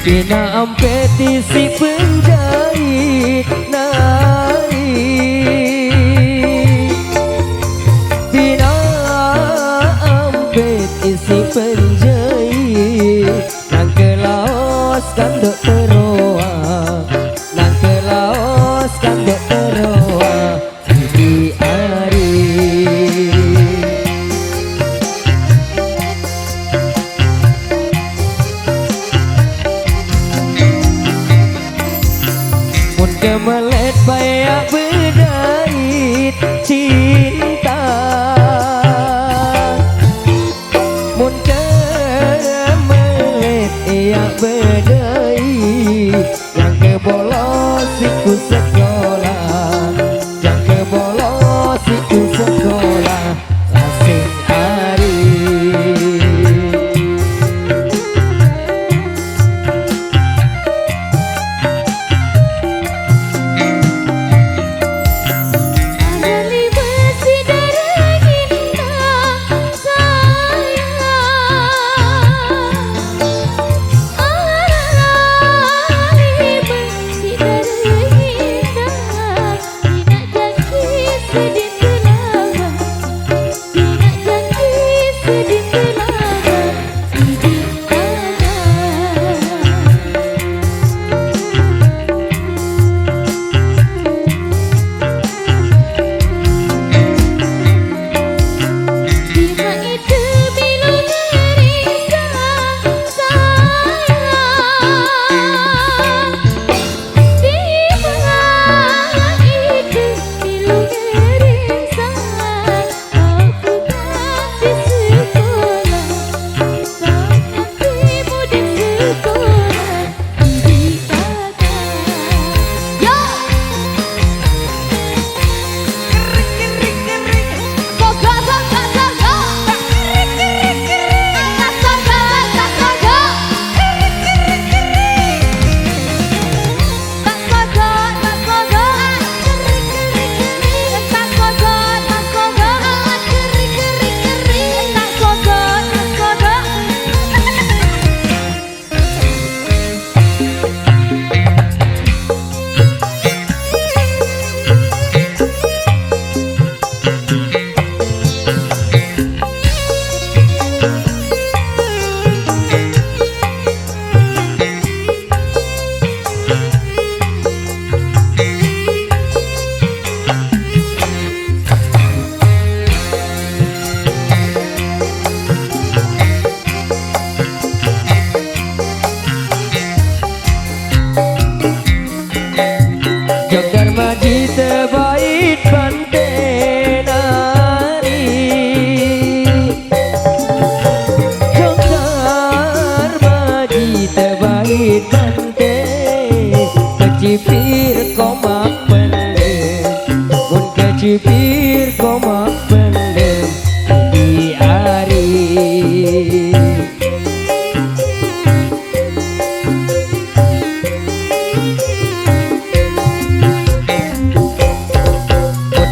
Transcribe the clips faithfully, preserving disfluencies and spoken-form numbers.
Pina ampet isi penjait nari. Pina ampet isi penjait. Nang kelaos kandok teroa. Nang kelaos kandok teroa. Di ari. Mun kemelet bayak bedait cinta. Mun kemelet iyak bedait. Yang kebolos iku sekolah, yang kebolos iku sekolah, lasing ari. Jok Darmaji tebait bante nari. Jok Darmaji tebait bante. Kecipir komak pendem. Mun kecipir komak pendem. Di ari.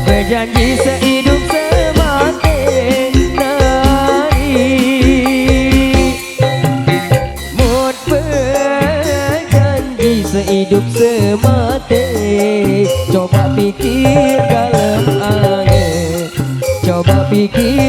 Berjanji seidup semati nari. Mut berjanji seidup semati. Coba pikir dalam angin. Coba pikir